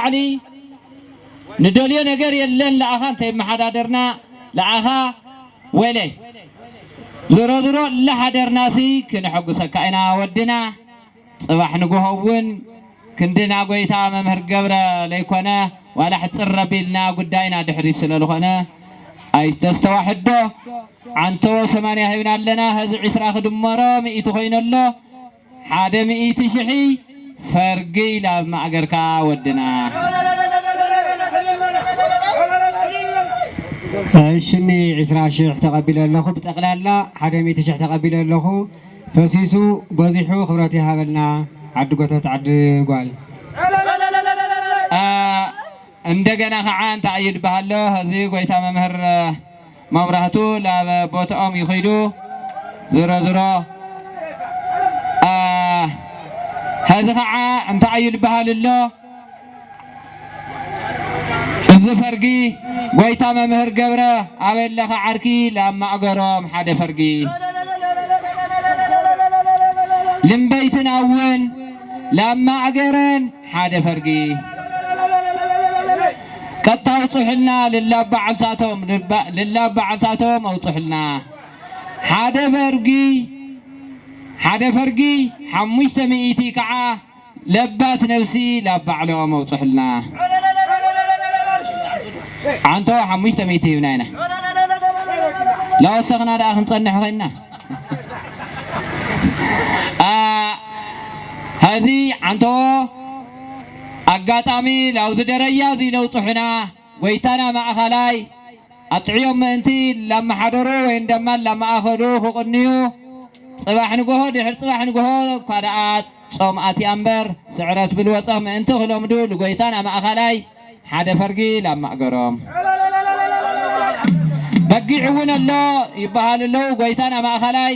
ንላዕሊ ንደልዮ ነገር የለን። ለኣኻ እንተይመሓዳደርና ለኣኻ ወለ ዝሮ ዝሮ ለሓደርናሲ ክንሐጉሰካ ኢና ወድና። ጽባሕ ንግሆ እውን ክንድና ጎይታ መምህር ገብረ ለይኮነ ዋላ ሕጽር ኣቢልና ጉዳይና ድሕሪት ስለ ዝኾነ ኣይተስተዋሕዶ። ዓንተዎ ሰማንያ ሂብና ኣለና። ሀዚ ዒስራ ክድመሮ ሚእቲ ኮይኑ ኣሎ። ሓደ ሚእቲ ሽሒ ፈርጊ ላብ ማእገርካ ወድና። እሺ፣ እኒ ዒስራ ሽሕ ተቐቢለ ኣለኹ። ብጠቕላላ ሓደ ሚእቲ ሽሕ ተቐቢለ ኣለኹ። ፈሲሱ በዚሑ ክብረት ይሃበልና። ዓዲ ጎተት ዓዲ ጓል። አ፣ እንደገና ከዓ እንታይ እዩ ዝበሃል ኣሎ? እዚ ጎይታ መምህር መብራህቱ ናብ ቦትኦም ይኸይዱ። ዝሮ ዝሮ፣ አ፣ ሐዚ ኸዓ እንታይ እዩ ዝበሃል ኣሎ? እዚ ፈርጊ ጎይታ መምህር ገብረ ኣበለኸ ዓርኪ ላብ ማእገሮም ሓደ ፈርጊ። ልምበይትና እውን ላብ ማእገረን ሓደ ፈርጊ። ቀጥታ ኣውፅሑልና ልላብ በዓልታቶም፣ ልባ-፣ ልላብ በዓልታቶም ኣውፅሑልና። ሓደ ፈርጊ፣ ሓደ ፈርጊ ሓሙሽተ ሚእቲ ከዓ ለባት ነብሲ ላብ ባዕሎም ኣውፅሑልና። ዓንቶ ሓሙሽተ ሚእቲ ሂብና ኢና። ላወሰኽና ደኣ ክንፀንሕ ኮይንና። አ፣ ሀዚ ዓንቶ ኣጋጣሚ ላውዚ ደረጃ እዚ ለውፅሑና ጎይታና ማእኸላይ ኣጥዕዮም ምእንቲ ላመሓደሩ ወይ እንደማ ላመኣኸሉ ክቕንዩ፣ ጽባሕ ንግሆ ድሕሪ ጽባሕ ንግሆ እኳ ደኣ ጾም ኣትያ እምበር፣ ስዕረት ብልወጸኽ ምእንቲ ክለምዱ ንጎይታና ማእኸላይ ሓደ ፈርጊ ላማእገሮም። በጊዕ እውን ኣሎ ይበሃል ኣለዉ፣ ጎይታና ማእኸላይ።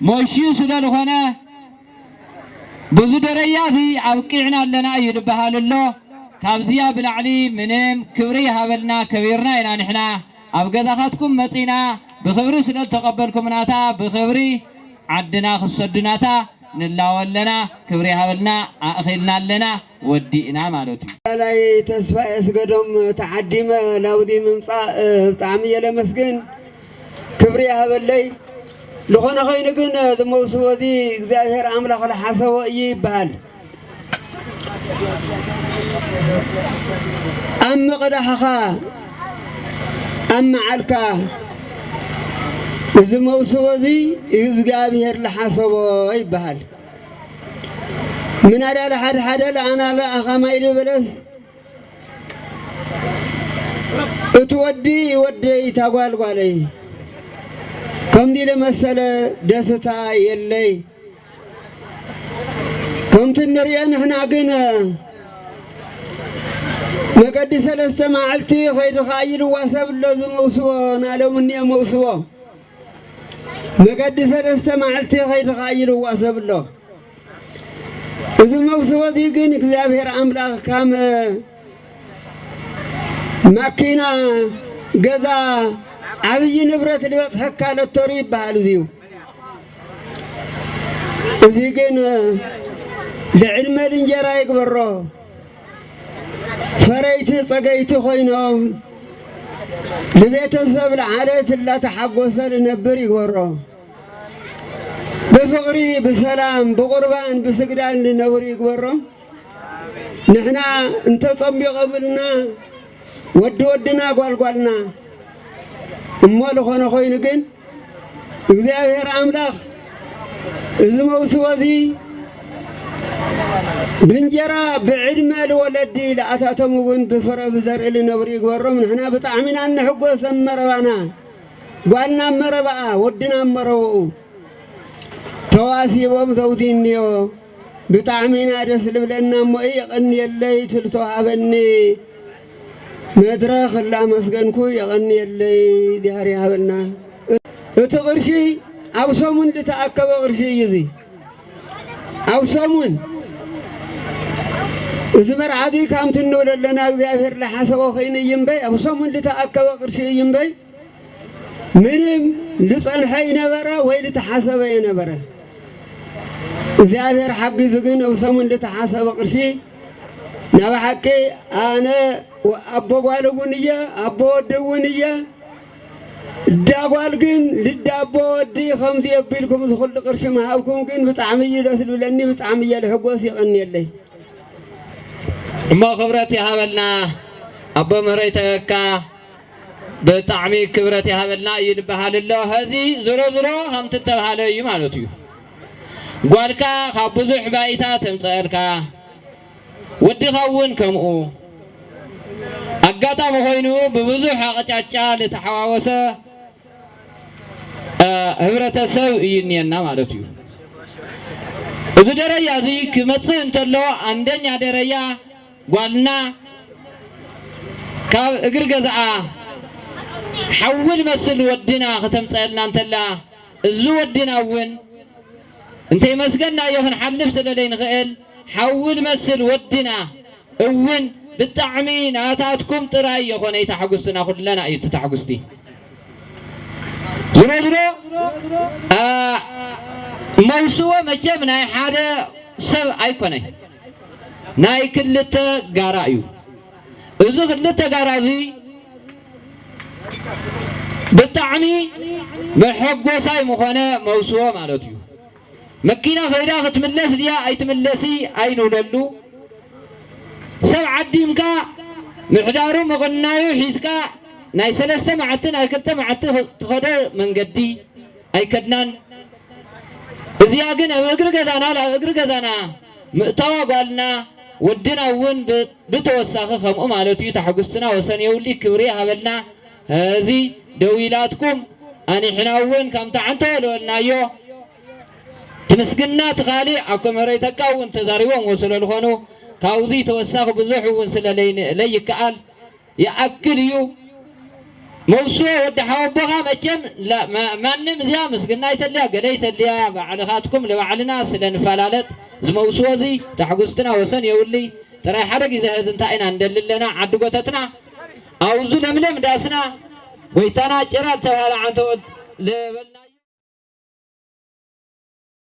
ሞይሽዩ ስለ ዝኾነ ብዙ ደረጃ እዚ ኣብቂዕና ኣለና እዩ ዝበሃል ኣሎ። ካብዚያ ብላዕሊ ምንም ክብሪ ይሃበልና፣ ከቢርና ኢና ንሕና። ኣብ ገዛኻትኩም መጺና ብኽብሪ ስለ ዝተቐበልኩምናታ ብኽብሪ ዓድና ክትሰዱናታ ንላወ ኣለና። ክብሪ ይሃበልና፣ ኣእኺልና ኣለና፣ ወዲእና ማለት እዩ። ላይ ተስፋ የስገዶም ተዓዲመ ላውዚ ምምጻእ ብጣዕሚ እየ ለመስግን። ክብሪ ይሃበለይ። ዝኾነ ኾይኑ ግን ዝመውስቦ እዚ እግዚኣብሔር ኣምላኽ ዝሓሰቦ እዩ ይበሃል። ኣብ ምቕዳሕኻ፣ ኣብ መዓልካ፣ እዚ መውስቦ እዚ እግዚኣብሔር ዝሓሰቦ ይበሃል። ምናዳ ለሓድሓደ ለኣና ለኣኻማ ኢሉ በለስ፣ እቲ ወዲ ወደይ፣ እታ ጓል ጓለይ፣ ከምዚ ለመሰለ ደስታ የለይ። ከምቲ እንርእዮ ንሕና ግን መገዲ ሰለስተ መዓልቲ ኸይድኻ ኢልዋ ሰብ ኣሎ፣ እዚ መውስቦ ናሎም እኒኦ መውስቦ። መገዲ ሰለስተ መዓልቲ ኸይድኻ ኢልዋ ሰብ ኣሎ። እዚ መውስቦ እዚ ግን እግዚኣብሔር ኣምላኽ ካም ማኪና፣ ገዛ፣ ዓብዪ ንብረት ዝበጽሐካ ሎተሪ ይበሃል እዚዩ። እዚ ግን ልዕድመ ልንጀራ ይግበሮ። ፈረይቲ ጸገይቲ ኮይኖም ንቤተሰብ ለዓለት እላተሓጎሰ ልነብር ይግበሮ። ብፍቕሪ፣ ብሰላም፣ ብቁርባን፣ ብስግዳን ልነብር ይግበሮም። ንሕና እንተጸሚቖምልና ወዲ ወድና ጓል ጓልና እሞ ዝኾነ ኮይኑ ግን እግዚኣብሔር ኣምላኽ እዚ መውስቦ እዚ ብእንጀራ ብዕድመ ልወለዲ ለኣታቶም እውን ብፍረ ብዘርኢ ልነብሩ ይግበሮም። ንሕና ብጣዕሚ ኢና እንሕጎስ ኣብ መረባና፣ ጓልና ኣብ መረባኣ፣ ወድና ኣብ መረባኡ ተዋሲቦም ዘውዚንዮ ብጣዕሚ ኢና ደስ ልብለና። እሞ የቐንየለይ ትልተዋሃበኒ መድረኽ እላመስገንኩ የቐንየለይ ዲያር ይሃበልና። እቲ ቅርሺ ኣብ ሰሙን ልተኣከበ ቅርሺ እዩ። እዚ ኣብ ሰሙን እዚ መርዓ እዚ ከምቲ እንብሎ ኣለና እግዚኣብሔር ለሓሰቦ ኸይኑ እዩ እምበይ ኣብ ሰሙን ልተኣከበ ቅርሺ እዩ እምበይ ምንም ልጸንሐ ይነበረ ወይ ልተሓሰበ የነበረ። እግዚኣብሔር ሓጊዙ ግን ኣብ ሰሙን ልተሓሰበ ቅርሺ ናብ ሓቂ ኣነ ኣቦ ጓል እውን እየ፣ ኣቦ ወዲ እውን እየ። እዳ ጓል ግን ልዳ ኣቦ ወዲ ከምዚ የቢልኩም ዝኹሉ ቅርሺ ምሃብኩም ግን ብጣዕሚ እዩ ደስ ልብለኒ፣ ብጣዕሚ እየ ልሕጎስ፣ ይቐንየለይ። እሞ ክብረት ይሃበልና ኣቦ ምህረይ ተካ ብጣዕሚ ክብረት ይሃበልና እዩ ልበሃል ኣሎ። ሀዚ ዝሮ ዝሮ ከምቲ እተብሃለ እዩ ማለት እዩ። ጓልካ ካብ ብዙሕ ባይታ ተምፀአልካ፣ ወድኻ እውን ከምኡ። ኣጋጣሚ ኮይኑ ብብዙሕ ኣቕጫጫ ልተሓዋወሰ እ፣ ህብረተሰብ እዩ እኒአና ማለት እዩ። እዚ ደረጃ እዚ ክመፅእ እንተሎ፣ ኣንደኛ ደረጃ ጓልና ካብ እግሪ ገዛኣ ሓዊ ልመስል ወድና ከተምፀአልና እንተላ፣ እዚ ወድና እውን እንተይመስገናዮ ክንሓልፍ ስለ ዘይንኽእል፣ ሓዊ ልመስል ወድና እውን ብጣዕሚ ናታትኩም ጥራይ የኾነ እዩ ታሕጉስትና፣ ኩልና እዩ እቲ ታሕጉስቲ። ዝሮ ዝሮ፣ አ፣ መውስቦ መቸም ናይ ሓደ ሰብ ኣይኮነይ፣ ናይ ክልተ ጋራ እዩ። እዚ ክልተ ጋራ እዚ ብጣዕሚ መሐጎሳይ ምኾነ መውስቦ ማለት እዩ። መኪና ኸይዳ ክትምለስ ድያ ኣይትምለሲ ኣይንብለሉ። ሰብ ዓዲምካ ምሕዳሩ ምቕናዩ ሒዝካ ናይ ሰለስተ መዓልቲ ናይ ክልተ መዓልቲ ትኸዶ መንገዲ ኣይከድናን። እዚኣ ግን ኣብ እግሪ ገዛና፣ ኣብ እግሪ ገዛና ምእታዋ ጓልና ወድና እውን ብ-፣ ብተወሳኺ ከምኡ ማለት እዩ። ታሕጉስትና ወሰን የብሉ፣ ክብሪ ይሃበልና። እዚ ደው ኢላትኩም ኣኒሕና እውን ከምቲ ዓንተ ወለወልናዮ ትምስግና እቲ ካሊእ ኣኮ ምህረይ ተካ እውን ተዛሪቦም ወስለ ዝኾኑ ካብዚ ተወሳኺ ብዙሕ እውን ስለ ለይ-፣ ለይከኣል ይኣክል እዩ። መውስቦ ወዲ ሓወቦኻ መቸም ላ- ማ- ማንም እዚኣ ምስግና ይተልያ ገለ ይተልያ ባዕልኻትኩም ልባዕልና ስለ ንፈላለጥ ዝመውስቦ እዚ ታሕጉስትና ወሰን የውልይ። ጥራይ ሓደ ግዜ ህዝ እንታይ ኢና እንደሊ ኣለና ዓዲ ጎተትና ኣውዙ ለምለም ዳስና ጎይታና ጭራ ዝተባህለ ዓንተወት ልበልና።